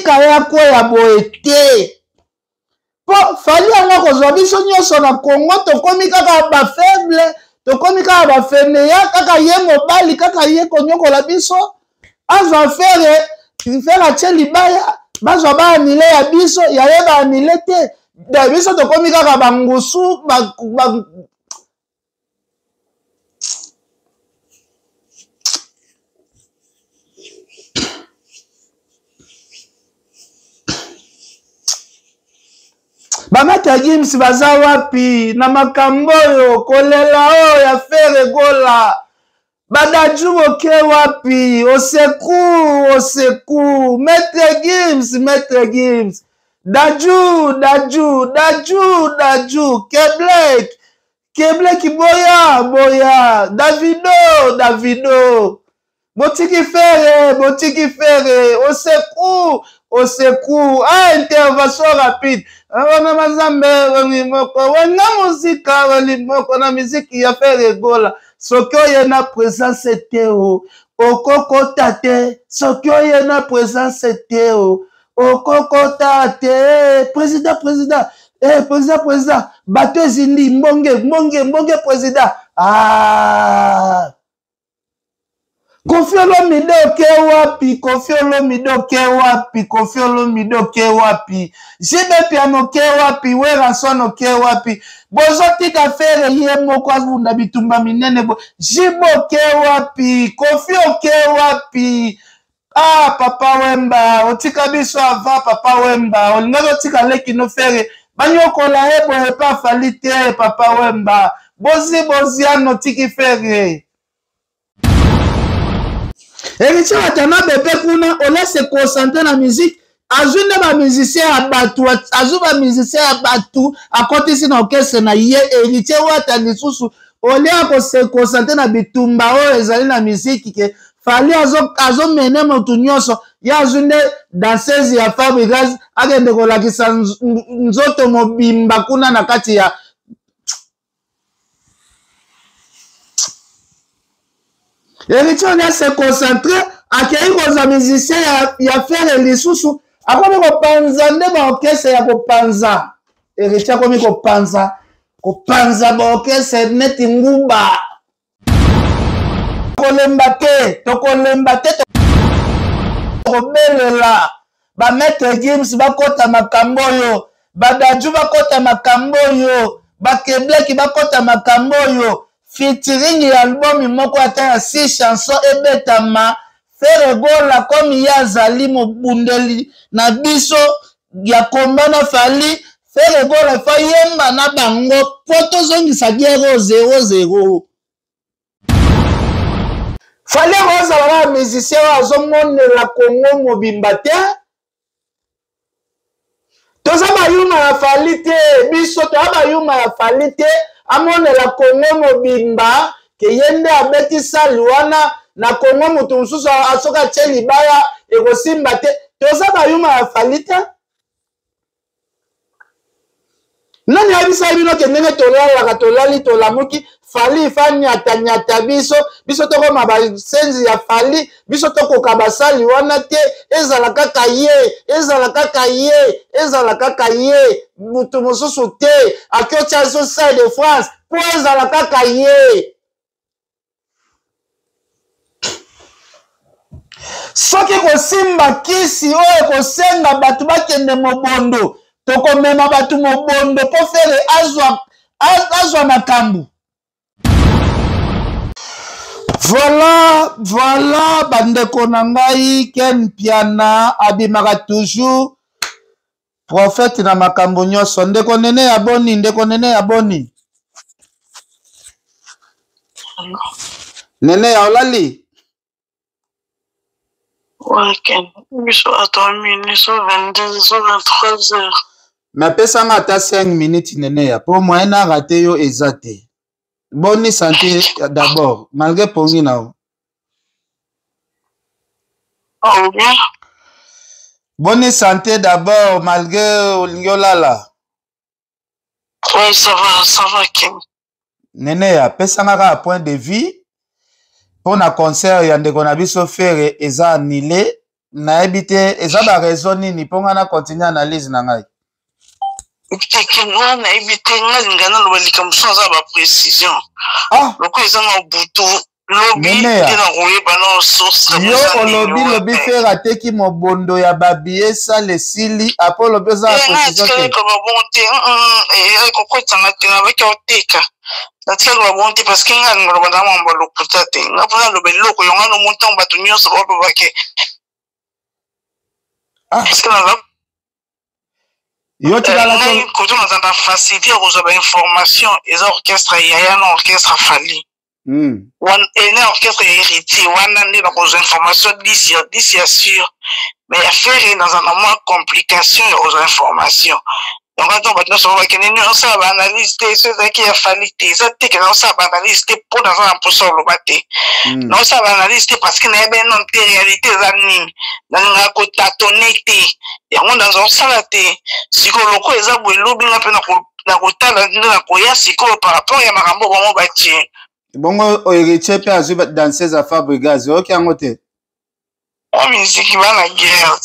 Tokotika ye akweya boye te. Po Fally yango akozwa biso nyonso na Congo, tokomi kaka ba faible, tokomi kaka ba fainéant, kaka ye mobali, kaka ye konyokola biso. Azwa Ferre, Ferre atie libaya, bazwa ba anile ya biso, ya ye ba anile te. Da biso tokomi kaka ba ngusu, ba, ba Bamata Gims baza wapi na makambo oyo kolela oyo ya Ferre Gola badaju boke wapi oseku oseku Maître Gims Maître Gims Daju Daju Daju Daju Keblek Keblek boya boya Davido Davido botiki Ferre botiki Ferre au secours au secours ah intervention rapide wana mazambe wani moko wana muzika wani moko na miziki ya Ferre Gola soki oye na présence te o okokota te soki oye na présence te o okokota te président président eh, président président bato ezindi mbonge mbonge mbonge président ah Koffi Olomide oke wapi? Koffi Olomide oke wapi? Koffi Olomide oke wapi? JB Mpiana oke wapi? Werrason oke wapi? Bozotika Ferre ye moko abunda bitumba minene bo. JB oke wapi? Koffi oke wapi? Ah papa Wemba, otika biso avant papa Wemba, olingaki otika leki no Ferre banyokola ye boye pa Fally te papa Wemba. Bozi boziano otiki Ferre. Héritier Watanabe mpe kuna olia se concentrer na musique azwi nde ba musicien ya bato azwi ba musicien ya bato akotisi na orchestre na ye Héritier Wata lisusu olia ko se concentrer na bitumba oyo ezali na musique ke Fally azomene azo motu nyonso ye azwi nde danseuse ya Fabregas akende kolakisa nzoto mobimba kuna na kati ya Héritier olia se concentre akei kozwa musicien ya, ya Ferre lisusu akomi kopanza nde baorchestre ya kopanza Héritier akomi kopanza kopanza baorchestre neti nguba tokolemba te tokolemba te tokobelela ba maître Gims bakota makambo oyo badaju bakota makambo oyo bakebleki bakota makambo oyo featuring ya album moko ata ya 6 chanson ebetama Ferre Gola comme ye azali mobundeli na biso ya komba na Fally Ferre Gola fa yemba na bango po tozongisa guerre oyo 0-0 Fally akozala kaka musicien oyo azomonela Congo mobimba te toza bayuma ya Fally te biso toza bayuma ya Fally te amonela Congo mobimba ke ye nde abeti sali wana na Congo moto mosusu soki atie libaya ekosimba te toza bayuma ya Fally te nani ayebisaki bino ke ndenge tolalaka tolali tolamuki fali fa nyata nyata biso biso tokoma basenzi ya fali biso tokoka basali wana te ezala kaka ye ezala kaka ye ezala kaka ye moto mosusu te akiotia biso stade de france mpo ezala kaka ye soki kosimba kisi oyo ekosenga bato bakende mobondo tokomema bato mobondo mpo fere azwa, azwa makambo voilà voilà bandeko na ngai ken mpiana abimaka toujours prophète na makambo nyonso ndeko nene ya boni ndeko nene ya boni nene ya olali biso ata minuit so 22 so 23 heures me apesanga ata 5 minutes nene ya po moyen na rate yo eza te boni santé d'abord malgré pongi na yo Oh, bien. Bonne santé d'abord, malgré olingi olala. Oui, ça va, ça va, Kim. Nene, apesanga kaka point de vue mpo na concert ya ndeko na biso Ferre eza annulé. Nayebi te eza ba raison nini mpo ngai na continue analyse na ngai. Teke nga nayebi te, nga linga naloba likambo so aza ba précision. Ah. Lokola eza na butu lobi nde nakoyeba na source. Yo olobi lobi Ferre ateki mobondo ya ba billets sale esili apo olobi oza na précision te. Eh, bon te ekokotanga te nabaki oteka natikali loba bon te parce que nga alinga loba na mambo ya lokuta te. Nga mpo naloba eloko yango wana omoni ntango bato nyonso balobake ah. Parce que naza yo tikala eh, ngai koto naza na facilité ya kozwa bainformation eza orchestre ya yaya na orchestre Fally. Ene orchestre ya Héritier wana nde nakozwa information 10 sur 10 ya sûr, mais ya Ferre naza na mwa complication ya kozwa information. Yango ntango bato nyonso bakende nini osala baanalyse te, so ezalaki ya Fally te, eza te ke naosala baanalyse te mpo naza na mposa oloba te. Naosala baanalyse te parce que nayebi nano te réalité eza nini, nalingaka kotatone te, yango naza kosala te. Sikoyo lokola eza boye, lobi nga mpe nakotala nde nakoya sikoyo par rapport ya makambo bango batie. Bongo Héritier mpe azwi danseuse ya Fabregas, oyoki yango te? O miziki bana guerre.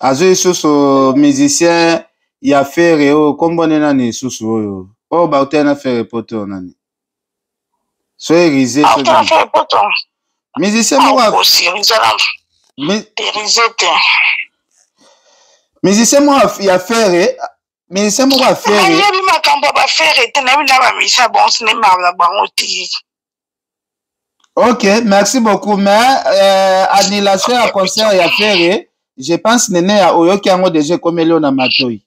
Azwi lisusu musicien ya Ferre oyo nkombo nde nani lisusu oyo oyo bautali na Ferre poto nani so Erise musicien moko musicien moko ya Ferre, musicien moko ya Ferre. Nayebi makambo ya baFerre te, nayebi na bamisa bonso nemaka na bango te. Ok, merci beaucoup. Mais annulation ya concert ya Ferre, je pense nene ya oyoki yango déjà ekomeli yo na matoi.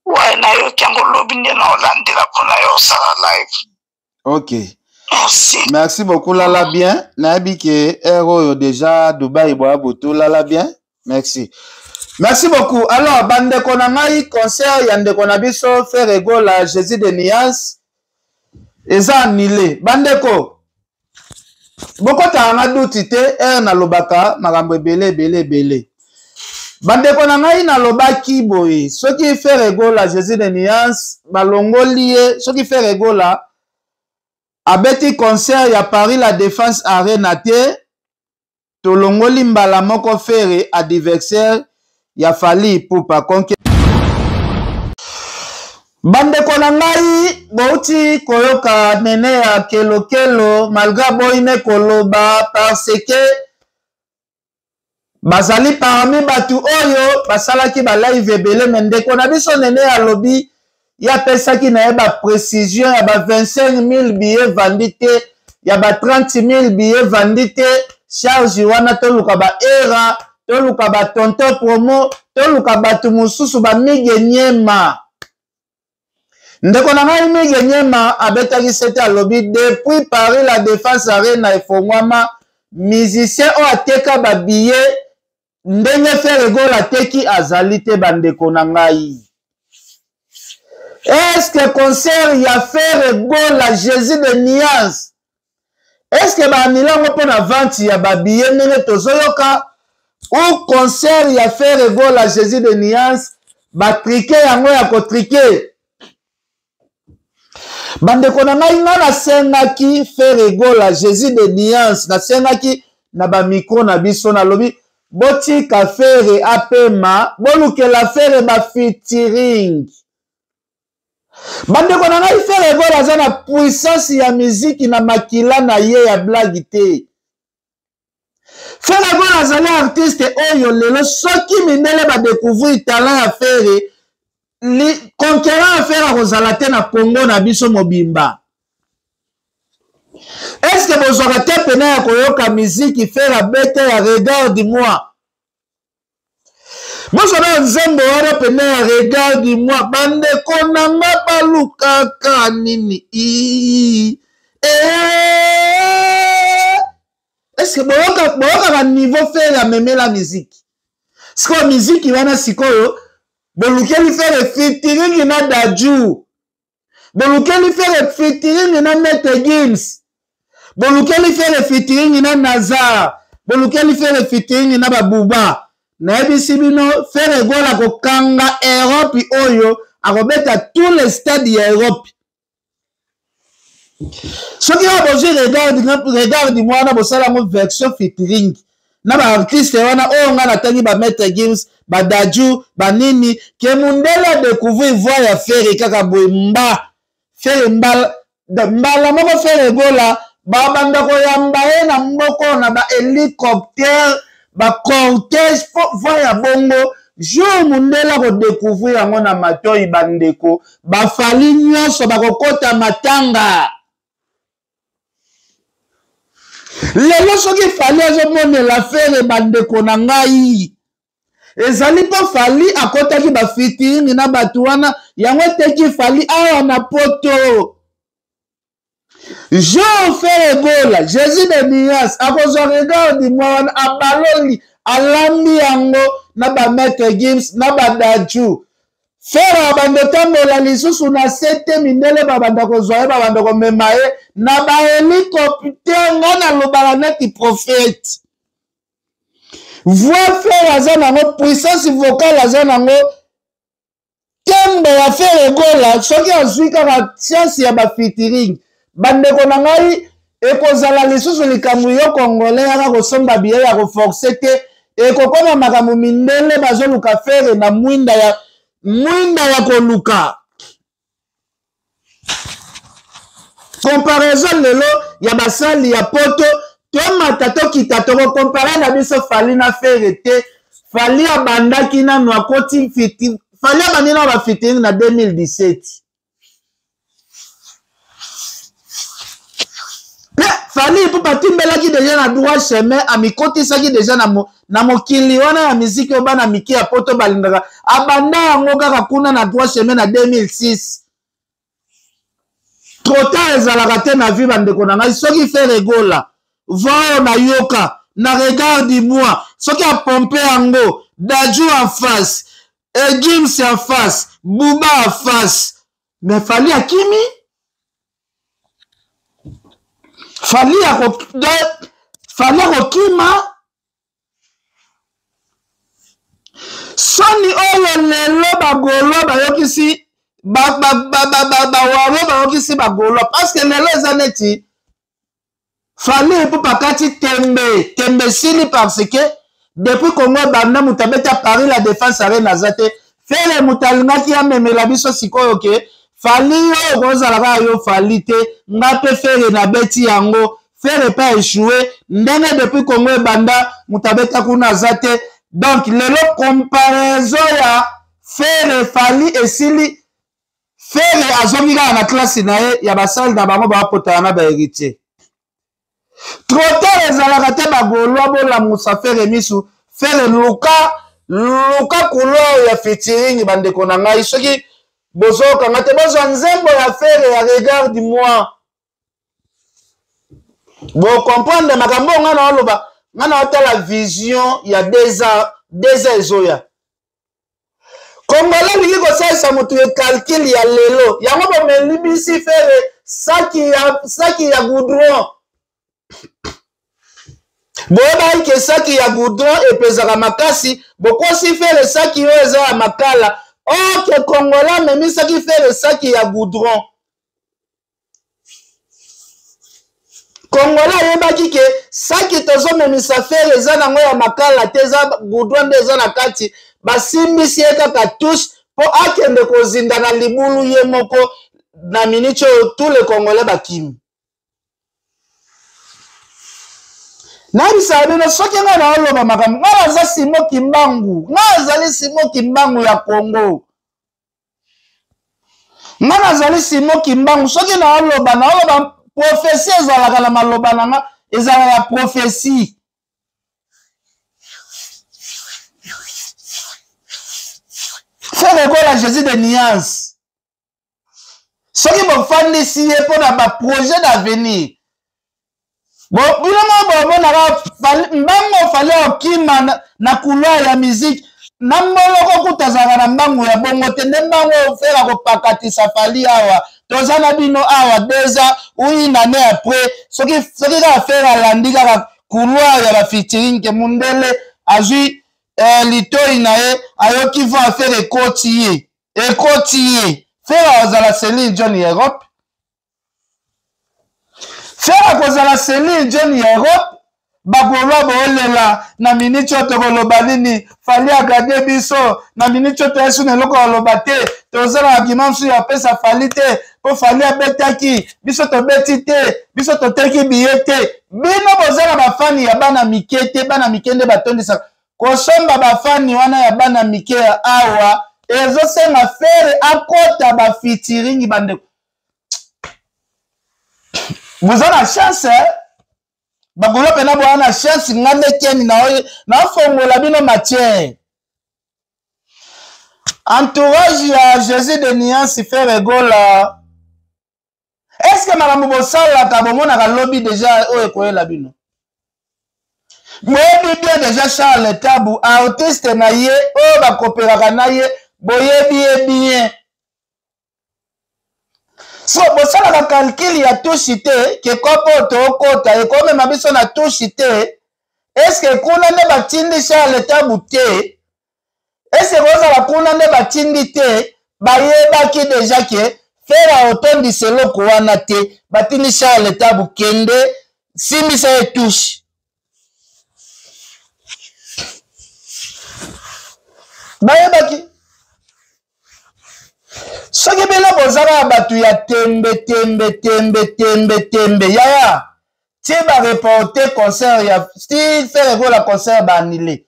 Ouais, nayoki yango lobi nde na olandela mpona yo osala live. Ok. Merci. Merci beaucoup, lala bien. Nayebi ke heure oyo déjà Dubai boya butu, lala bien. Merci. Merci beaucoup. Alors, bandeko na ngai, concert ya ndeko na biso Ferre Gola, Jésus de Nuance eza annulé. Bandeko, bokotaka nga duti te, heure nalobaka makambo ebele ebele ebele. Bandeko na ngai, nalobaki boye, soki Ferre Gola Jésus de Nuance balongoli ye, soki Ferre Gola abeti concert ya Paris La Défense Arena te, tolongoli mbala moko Ferre adversaire ya Fally Ipupa konke. Bandeko na ngai, bouti koyoka nene ya kelokelo malgré boyine koloba parce que bazali parmi bato oyo basalaki ba live ebele, me ndeko na biso nene alobi ye apesaki na ye ba précision ya ba 25 000 billets vandi te, ya ba 30 000 billets vandi te. Charge wana toluka ba era, toluka ba tonton promo, toluka bato mosusu ba mige nyema. Ndeko na ngai mige nyema abetaki sete, alobi depuis Paris La Défense Arena efongwama, musicien oyo ateka ba billet ndenge Ferre Gola ateki azali te. Bandeko na ngai, est-ce que concert ya Ferre Gola Jésus de Nuance, est-ce que baanile yango mpo na vente ya babillet ndenge tozoyoka, ou concert ya Ferre Gola Jésus de Nuance batrike yango ya kotrike? Bandeko na ngai, ngai nasengaki Ferre Gola Jésus de Nuance, nasengaki na bamikro na biso, nalobi botika Ferre apema, bolukela Ferre bafeaturing. Bandeko na ngai, Ferre Gola aza na puissance ya miziki na makila na ye ya blague te. Ferre Gola azali artiste oyo lelo soki mindele badécouvrir talent ya Ferre, conquérant ya Ferre akozala te na Congo na biso mobimba. Est-ce que bozwaka te pena ya koyoka miziki Ferre abete ya Regarde moi? Bozwa na nzembo wana pena ya Regarde moi, bandeko na nga balukaka nini? Est-ce que boyokaka niveau Ferre amemela miziki? Sikoyo miziki wana sikoyo bolukeli Ferre featuring na Dadju, bolukeli Ferre featuring na Maître Gims, bolukeli Ferre featuring na Nazar, bolukeli Ferre featuring na Babuba. Nayebisi bino, Ferre Gola akokanga Europe oyo, akobeta tous les stades ya Europe. Soki oyo bozwi Regarde mwana, bosala yango version featuring. na baartiste wana oyo ngai natangi ba Maître Gims, ba Dadju, banini, ke mundele adecouvrir voix ya Ferre kaka boye mba Ferre mbala mbala moko Ferre Gola babanda koyamba ye na mboko na ba hélicoptère ba cortège po voix ya bongo jour mundele akodecouvrir yango na matoi bandeko bafali nyonso bakokota matanga. Lelo soki Fally azomonela Ferre bandeko na ngai ezali mpo Fally akotaki ba featuring na bato wana, yango eteki Fally awa na poto. Jour Ferre Gola Jésus de nuance akozwa regard du moi wana, abaloli alambi yango na ba Maître Gims na ba Dadju. Ferre abanda otambola lisusu na se te, mindele babanda kozwa ye, babanda komema ye na ba hélicoptère. Nga nalobaka neti prophète, voix Ferre aza nango, puissance vocale aza nango, tembe ya Ferre Gola soki azwi kaka chance ya ba featuring, bandeko na ngai ekozala lisusu likambo yo congolais yaka kosomba billet ya koforce te, ekokoma makambo mindele bazoluka Ferre na mwinda ya koluka. Comparaison lelo ya basali ya poto, tomata tokita, tokokompare na biso Fally na Ferre te. Fally abandaki nanu akoti fiti, Fally abandi nanu ba featuring na 2017. Pe Fally Ipupa atimbelaki deja na droit chemin, amikotisaki deja na mokili wana ya miziki oyo bana mike ya poto balingaka, abanda yango kaka kuna na droit chemin na 2006. Trop tard ezalaka te na vie bandeko na ngai. Soki Ferre Gola voix oyo nayoka na regard du moi, soki apompe yango Dadju en face, Gims en face, Booba en face, mais Fally akimi. Fally akokima soni oyo lelo bagolo bayokisi bawaro bayokisi bagolo, parce que lelo eza neti Fally Ipupa akati tembe, tembe esili parce que depuis Congo ebanda moto abeta Paris la Défense Arena aza te. Ferre moto alingaki amemela biso sikoyo ke Fally yo okozala kaka yo Fally te, nga pe Ferre nabeti yango. Ferre pe a échoué ndenge depuis Congo ebanda moto abeta kuna aza te. Donc lelo comparaison ya Ferre Fally esili. Ferre azongi kaka na classe na ye ya basali na bango bapotana na ba héritier. Trop tard ezalaka te, ba Gaulois bolamusa Ferre misu. Ferre luka couloir ya featuring bandeko na ngai, soki bozokanga te bozwa nzembo ya Ferre ya regarde moi, bo comprendre makambo nga na oloba. Nga na otala vision ya 2 ans, 2 ans ezoya. Congolais alingi kosalisa moto ya calcul ya lelo, yango bomelibisi Ferre saki ya goudron. Boyebaki ke saki ya goudron epezaka makasi, bokosi Ferre saki oyo eza ya makala. Or ke Congolais amemisaki Ferre saki ya goudron. Congolais ayebaki ke saki tozomemisa Ferre eza nango ya makala te, eza goudron nde eza na kati. Basimbisi ye kaka touche mpo akende kozinda na libulu ye moko. Na minute oyo tous les Congolais bakimi. Nayebisaka bino soki ngai naoloba makambo, ngai naza Simon Kimbangu, ngai azali Simon Kimbangu ya Congo, ngai nazali Simon Kimbangu. Soki naoloba, naoloba prophetie ezalaka na maloba na nga, ezalaka prophetie. Ferre Gola Jésus de nuance, soki bofandisi ye mpo na ba projet d'avenir, bino moko bomonaka mbango Fally okima na couloir ya musique na mboloko kuta azalaka na mbangu ya bongo te, nde mbango Ferre akopakatisa Fally awa. Toza na bino awa 2 ans ou une année après, soki kaka Ferre alandi kaka couloir ya ba featuring ke mundele azwi litoi na ye, ayoki voix Ferre ekoti ye, ekoti ye. Ferre azala Céline Dion ya Europe, Ferre akozala Céline Dion ya Europe. Bagolois boolela na miniti oyo tokoloba nini? Fally agade biso na miniti oyo toyesi na eloko ya koloba te. Toza na argument mosusu ya kopesa Fally te mpo Fally abetaki biso tobeti te, biso toteki biye te. Bino boza na bafani ya bana mike te, bana mike nde batondisaka kosomba bafani wana ya bana mike ya awa ezosenga Ferre akota ba featuring bandeko. Boza na chance eh? Bagolo pena boya na chance nga nde keni nafongola bino matière. Entourage ya Jésus de Nuance Ferre Gola, est-ce que makambo bosalaka bomonaka lobi deja oyo ekoyela bino? Boyebi bien deja Charles Tabu artiste na ye oyo bakoperaka na ye, boyebi ye bien. So bosalaka calcul ya tushi te ke kopo oyo tookota ekomema biso na tushi te. Eske kuna nde batindi Charles Tabu te? Eske kozala kuna nde batindi te? Bayebaki deja ke Ferre otondisa eloko wana te, batindi Charles Tabu kende simbisa ye tushi. Bayebaki. Soki bino boza kaka bato ya tembe tembe tembe tembe tembe, yaya ti ba reporter concert ya ti Ferre Gola concert ba annulé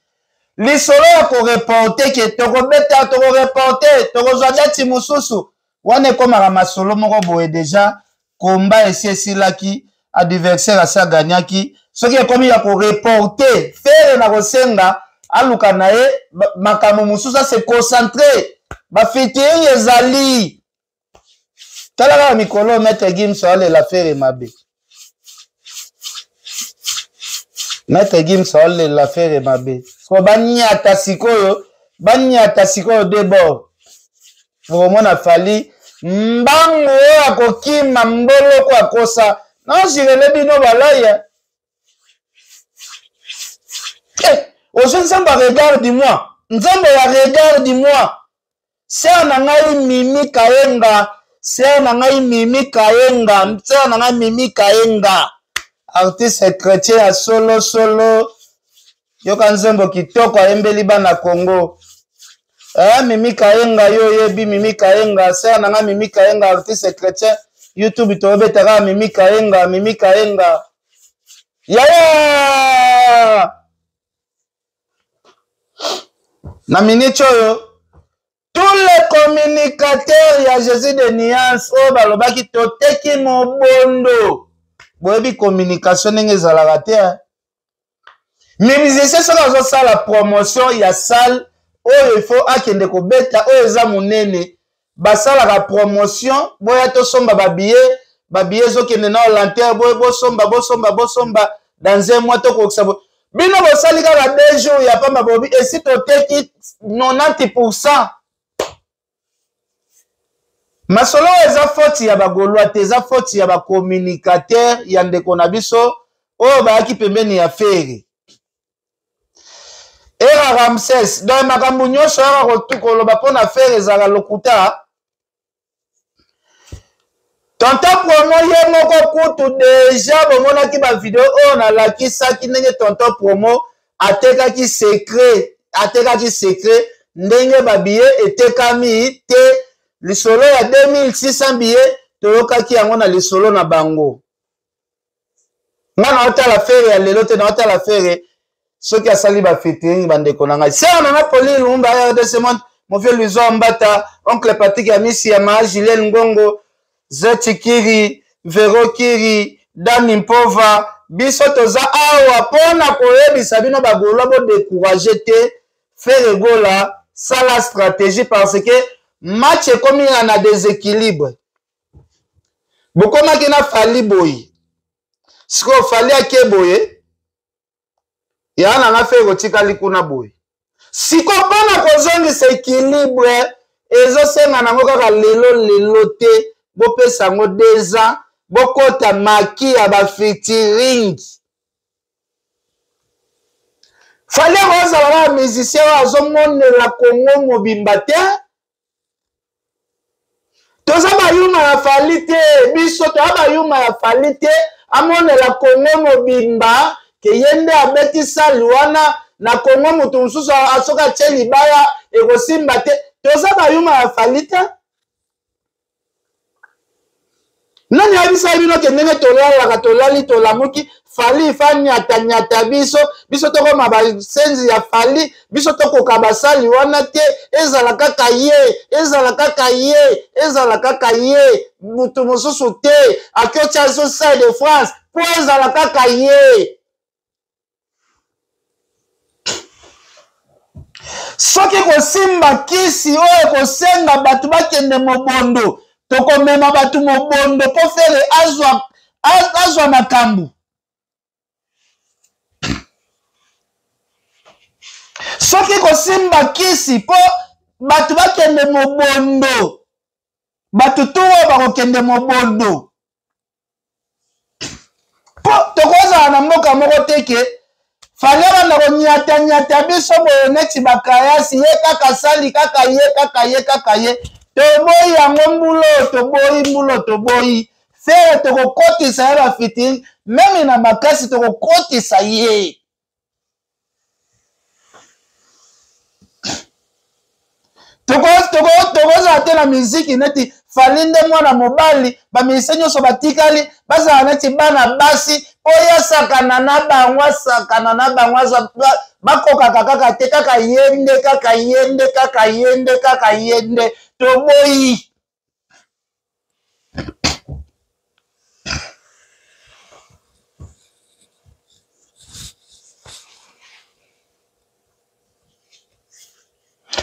lisolo ya ko reporter ke tokobeta toko reporter tokozwa dati mosusu wana ekomaka masolo moko boye deja combat esi esilaki adversaire asi agagnaki. Soki ekomi ya ko reporter Ferre na kosenga aluka na ye makambo mosusu ase concentrer ba featuring ezali. Tala kaka mikolo Maître Gims aolela Ferre mabe. Maître Gims aolela Ferre mabe. So banyata sikoyo, banyata sikoyo de bord. Okomona Fally mbangu oyo akokima mboloko akosa. Nazirele bino balaya. Eh, ozwi nzambe ya regarde moi. Nzambe ya regarde moi. Sœur na ngai Mimi Kayenga, sœur na ngai Mimi Kayenga, sœur na ngai Mimi Kayenga. Artiste chrétien ya solo solo. Yoka nzembo kitoko ayembeli bana Congo. Eh, Mimi Kayenga yo yebi Mimi Kayenga, sœur na ngai Mimi Kayenga artiste chrétien. YouTube tobetaka Mimi Kayenga, Mimi Kayenga. Yaya! Na minute oyo tous les communicateurs ya Jésus de Nuance oyo balobaki toteki mobondo, boyebi communication ndenge ezalaka te. Mais musicien soki azosala promotion ya salle oyo il faut akende kobeta oyo eza monene, basalaka promotion boya tosomba ba billet, ba billet ezokende na lenteur, boye bosomba bosomba bosomba dans un mois tokokisa. Bino bosali kaka 2 jours ya pamba bobi esi toteki 90%. Masolo oyo eza faute ya ba Gaulois te, eza faute ya ba communicateur ya ndeko na biso oyo bayaki pembeni ya Ferre. Era Ramses, donc makambo nyonso yaka koloba mpo na Ferre ezalaka lokuta. Tonton Promo ye moko kutu deja bomonaki ba video oyo nalakisaki ndenge Tonton Promo atekaki secret, atekaki secret ndenge ba billets etekami te. Lisolo ya 2600 billets toyokaki yango na lisolo na bango. Nga naotala Ferre ya lelo te, naotala Ferre soki asali ba featuring bandeko na ngai. Sœur na nga Pauline Lumumba RDC Monde, mon vieux Luizo Mbata, oncle Patrick Amisi ya Ma Julien Ngongo, Zeti Kiri, Vero Kiri, Dani Mpova, biso toza awa pona koyebisa bino ba Gaulois bo décourager te. Ferre Gola sala stratégie parce que match ekomi na déséquilibre. Bokomaki na Fally boye, sikoyo Fally ake boye, ya na nga Ferre otikali kuna boye. Sikoyo mpona kozongisa équilibre ezosenga nango kaka lelo lelo te, bopesa yango 2 ans, bokota maki ya ba featuring. Fally akozala kaka musicien oyo azomonela Congo mobimba te. Toza bayuma ya Fally te, biso toza bayuma ya Fally te, amonela Congo mobimba ke ke ye nde abeti sale wana na Congo, moto mosusu soki atie libaya ekosimba te. Toza bayuma ya Fally te. Nani ayebisaki bino ke ndenge tolalaka, tolali, tolamuki, Fally fa nyata nyata biso, biso tokoma basenzi ya Fally, biso tokoka basali wana te? Ezala kaka ye, ezala kaka ye, ezala kaka ye, moto mosusu te. Akiotia biso Stade de France mpo ezala kaka ye. Soki kosimba kisi oyo ekosenga bato bakende mobondo, tokomema bato mobondo mpo Ferre azwa, azwa makambo. Soki kosimba kisi mpo bato bakende mobondo, bato tu oyo bakokende mobondo, mpo tokozala na mboka moko te ke Fally abanda konyatanyata biso boye neti bakayasi, ye kaka sali, kaka ye, kaka ye, kaka ye. Toboyi yango mbulo, toboyi mbulo, toboyi. Ferre tokokotisa ye bafitiri meme na makasi, tokokotisa ye. Tokozala te na miziki neti Fally nde mwana mobali, bamisie nyonso batikali bazala neti bana basi, mpo ye asakana na bango, asakana na bango, bakokaka kaka te, kaka ye nde, kaka ye nde, kaka ye nde, kaka ye nde. Toboyi.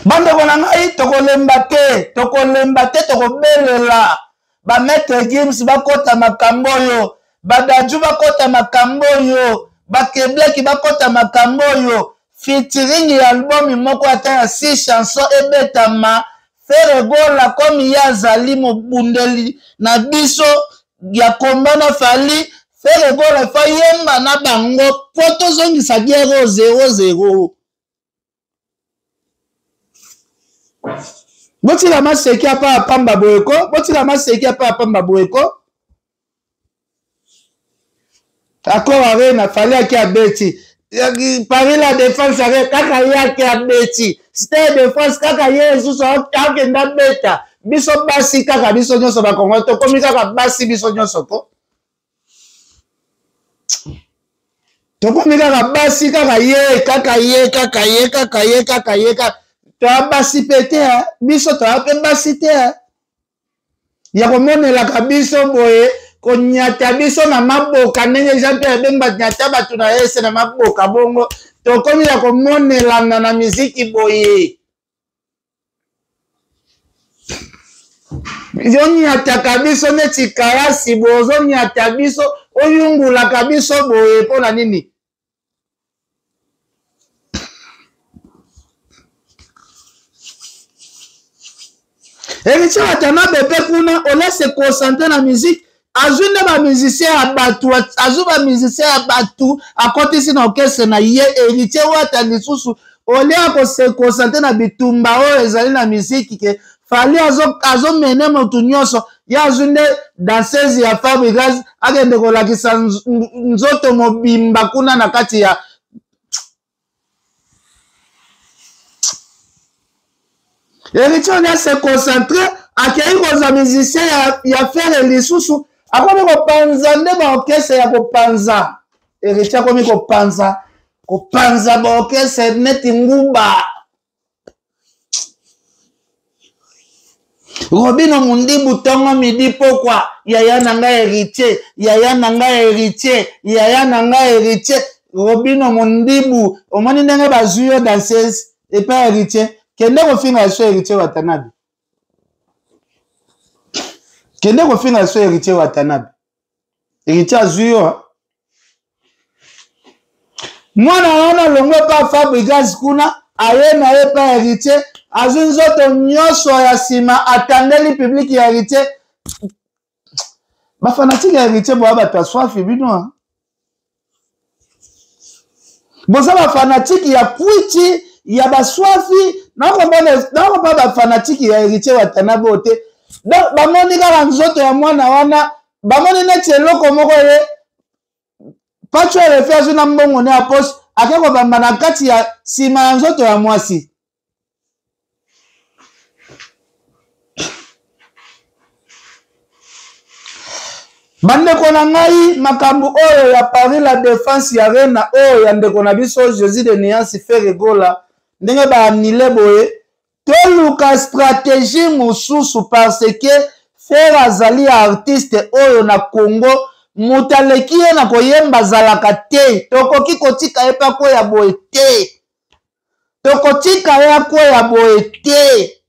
Bandeko na ngai, tokolemba te, tokolemba te, tokobelela bamaître Gims bakɔta makambo oyo, badadju bakɔta makambo oyo, bakebleki bakɔta makambo oyo. Featuring ya album moko ata ya 6 chanson ebetama. Ferre Gola, comme ye azali mobundeli na biso ya komba na Fally, Ferre Gola fa yemba na bango po tozongisa guerre 0-0. Botika maseki apa ya pamba boye ko, botika maseki apa ya pamba boye ko. Accor Arena, Fally ake abeti Paris La Défense ake, kaka ye ake abeti Stade de France, kaka ye lisusu akende abeta. Biso basi kaka, biso nyonso bakongo tokomi kaka basi, biso nyonso ko tokomi kaka basi, kaka ye, kaka ye, kaka ye, kaka ye, kaka ye, kaka toya basi mpe te. Biso toya mpe basi te ya komonelaka biso boye, konyata biso na maboka ndenge Jean Pierre Bemba nyata bato na ye se na maboka bongo. Tokomi ya komonelana na miziki boye, onyataka biso neti kayasi boye, ozonyata biso, oyungulaka biso boye mpo na nini? Héritier Watanabe mpe kuna ola se concentre na musique, azwi nde bamusicien ya bato, azwi bamusicien ya bato, akotisi na orchestre na ye. Héritier Wata lisusu olie akose concentre na bitumba oyo ezali na musique ke Fally azomene motu nyonso, ye azwi nde danseuse ya Fabregas, akende kolakisa nzoto mobimba kuna na kati ya Héritier. Olia se concentre, akei kozwa musicien ya Ferre lisusu, akomi kopanza nde baorchestre ya kopanza. Héritier akomi kopanza, kopanza baorchestre neti nguba. Robino Mundibu, ntongo, midi, pokwa, yaya na ngai Héritier, yaya na ngai Héritier, yaya na ngai Héritier. Robino Mundibu, omoni ndenge bazwi yo danseuse epai Héritier? Kende kofinga so Héritier Watanabe, kende kofinga so Héritier Watanabe. Héritier azwi yo mwana wana, longwe pa Fabregas kuna, aye na ye pa Héritier, azwi nzoto nyonso ya nsima, atandeli public ya Héritier. Bafanatike ya Héritier, boya bato ya swafi bino, boza bafanatike ya kwiti ya baswafi. Nakomona bafanatike ya Héritier Watanabe oyo te. Donc bamoni kaka nzoto ya mwana wana, bamoni neti eloko moko ye. Pacho RFI azwi na mbongo ne ya poche ake kobamba na kati ya nsima ya nzoto ya mwasi. Bandeko na ngai, makambo oyo ya Paris la Defense ya Arena oyo ya ndeko na biso Jesus de Nuance Ferre Gola ndenge ba annule boye, toluka stratégie mosusu parce que Ferre azali artiste oyo na Congo moto aleki ye na koyemba azalaka te. Tokoki kotika ye mpe akweya boye te, tokotika ye akweya boye te.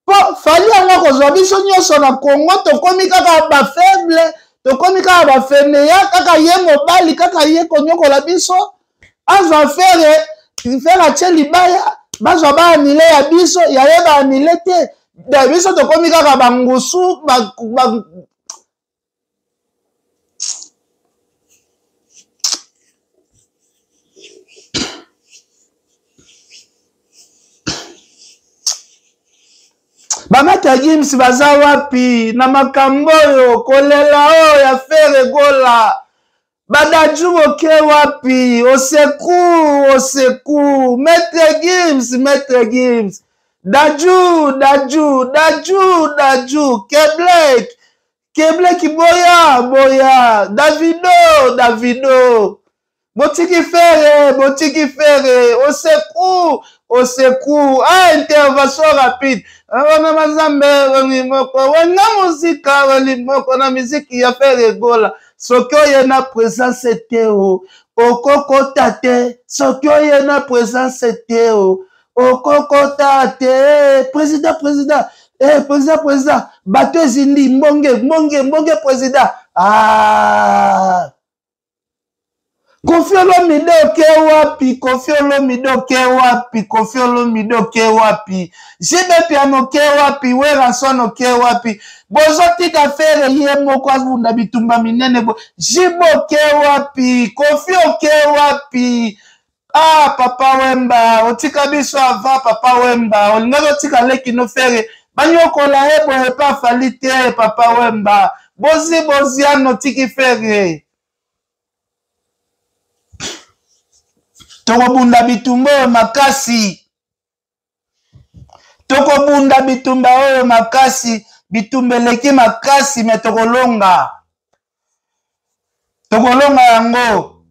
Po Fally yango akozwa biso nyonso na Congo, tokomi kaka ba faible, tokomi kaka ba fainéant, kaka ye mobali, kaka ye konyokola biso. Azwa Ferre, Ferre atie libaya, bazwa ba anile ya biso, ya ye ba anile te. Da biso tokomi kaka ba ngusu, ba, ba Bamata Gims baza wapi na makambo oyo kolela oyo ya Ferre Gola? Badaju boke wapi? Au secours, au secours. Maître Gims, Maître Gims. Daju, Daju, Daju, Daju. Keblek, Keblek boya, boya. Davido, Davido. Botiki Ferre, botiki Ferre. Au secours, au secours. Ah, intervention rapide. Wana mazambe, wani moko, wana muzika, wani moko, na miziki ya Ferre Gola. Soki oye na présence te o, okokota te. Soki oye na présence te o, okokota te. Président, président, eh, président, président. Bato ezindi, mbonge, mbonge, mbonge, président. Ah. Koffi Olomide oke wapi? Koffi Olomide oke wapi? Koffi Olomide oke wapi? JB Piano oke wapi? Werrason oke wapi? Bozotika Ferre ye moko abunda bitumba minene bo. JB oke wapi? Koffi oke wapi? Ah, Papa Wemba, otika biso avant Papa Wemba, olingaki otika leki no Ferre banyokola ye boye pa Fally te. Papa Wemba, bozi boziano otiki Ferre. Tokobunda bitumba oyo makasi, tokobunda bitumba oyo makasi, bitumba eleki makasi, me tokolonga, tokolonga yango.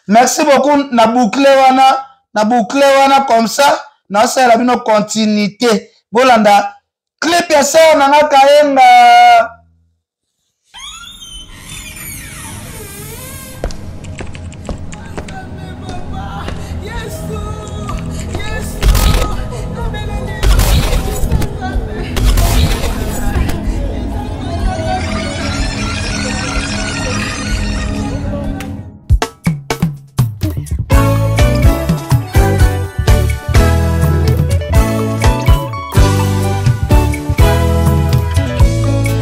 Merci beaucoup na boucle wana, na boucle wana comme ça naosalela bino continuité. Bolanda clip ya sœur na nga Kayenga.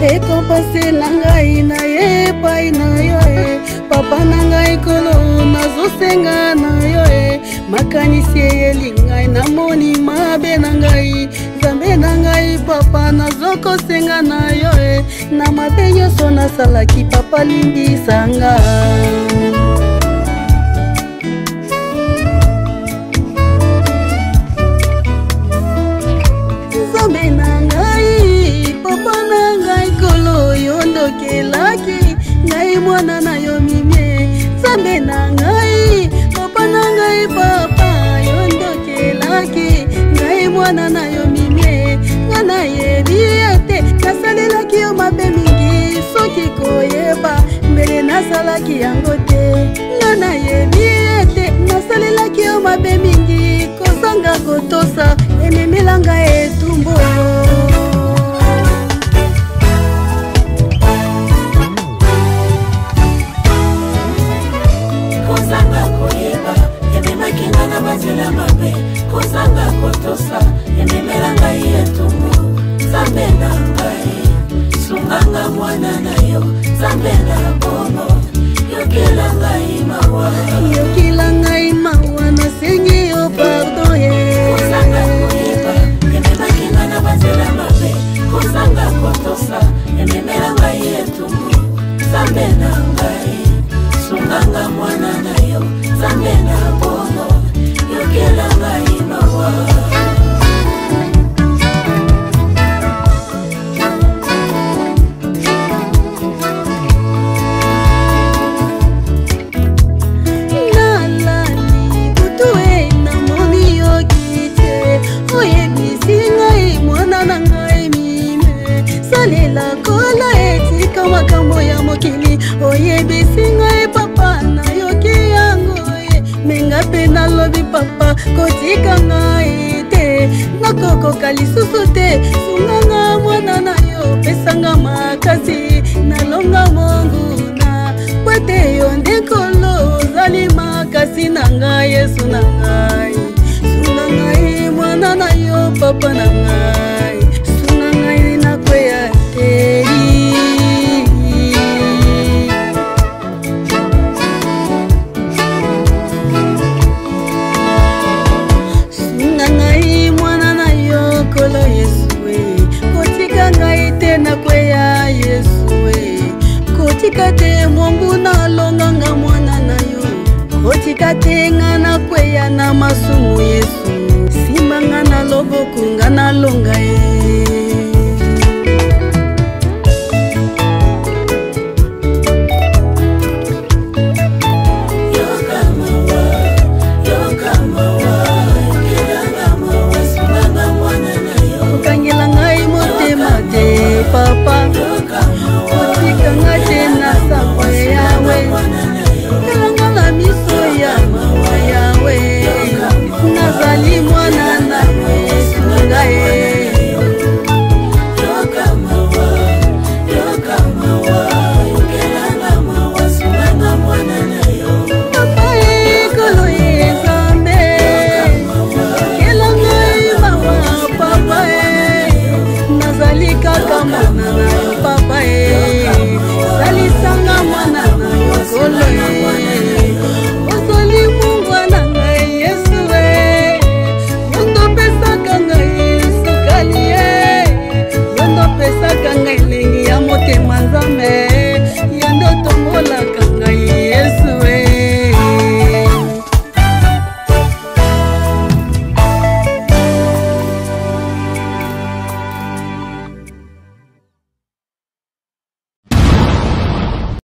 Récompense na ngai na ye epai na yo e papa na ngai kolo nazosenga na yo e makanisi eyeli ngai namoni mabe na ngai nzambe na ngai papa nazokosenga na yo e na mabe nyonso nasalaki papa limbisa nga. Nzambe na ngai papa na ngai kolo yo ndokelaki ngai mwana na yo mimie. Nzambe na ngai papa na ngai papa yo ndokelaki ngai mwana na yo mimie. Nga nayebi ete nasalelaki yo mabe mingi, soki koyeba mbele nasalaki yango te. Nga nayebi ete nasalelaki yo mabe mingi, kozanga kotosa ememelanga etumbu. Kozanga koyeba ememaki nga na banzela mabe, kozanga kotosa ememela ngai etumbu. Nzambe na ngai sunganga mwana na yo, Nzambe na bongo yokela ngai mawa, yokela ngai mawa, nasengi yo pardon ye. Kozanga koyeba ememaki nga na banzela mabe, kozanga kotosa ememela ngai etumbu. Nzambe na ngai sunganga Nakokoka lisusu te, sunganga mwana na yo, pesanga makasi nalonga monguna, po ete yo nde Nkolo ozali makasi na ngai. Yesu na ngai, sunga ngai mwana na yo, papa na ngai, sunga ngai nakweya te. Sunga ngai mwana na yo, Nkolo Yesu e, kotika ngai te nakweya. Yesu e, kotika te monguna alonganga mwana na yo, kotika te nga nakweya na masumu. Yesu.